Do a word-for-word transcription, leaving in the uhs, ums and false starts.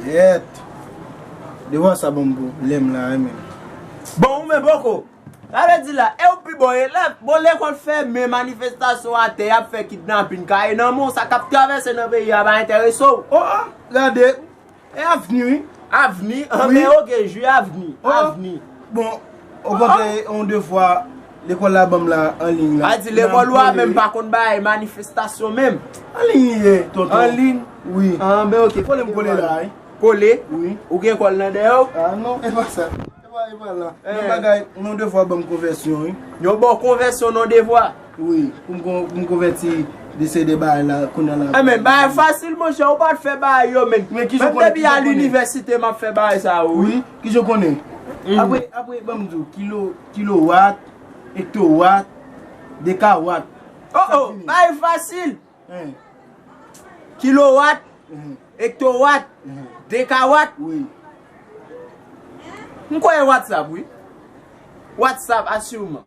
Yèt. Devwa sa ban m pwoblèm la, wi, men. Bon, ou menm, Boko. Sa vle di la, e ou pi bon elèv. Bon, lekòl fèmen, manifestasyon atè, y ap fè kidnapin, kaye nan men w, sa k ap travèse nan peyi a pa enterese w. Oh, oh, gade. E avni, wi. Avni? An, wi. Men oke, jwi avni. Oh. Avni. Bon, okontrè, yon de fwa, lekòl la ban m la, an liy la. A di lekòl ou a menm pa konn bay manifestasyon menm. An liy li ye, tonton. An liy? Wi. An, men oke. Kole m kole la, wi. Kole? Wi. Ou gen kòl nan dèyè w? A, non, e pa sa. E pa, e pa la. Eh. Yon bagay, yon de fwa ban m konvèsyon, wi. Yo ba w konvèsyon nan devwa? Wi, pou m kon-, pou m konvèti de se de bagay la, kounye a la. Eh, men, bagay fasil, monchè, ou pa t fè bagay yo, men. Men ki jan w konnen, depi a linivèsite, m ap fè bagay sa yo, wi. Wi, ki jan w konnen? Mm. Apre, apre, ban m di w, kilo, kilowat, ektowat, dekawat. Oh, oh, bagay fasil. Hein. Kilowat, mhm, ektowat, mhm, dekawat. Wi. M kwè WhatsApp, wi. WhatsApp, asirman.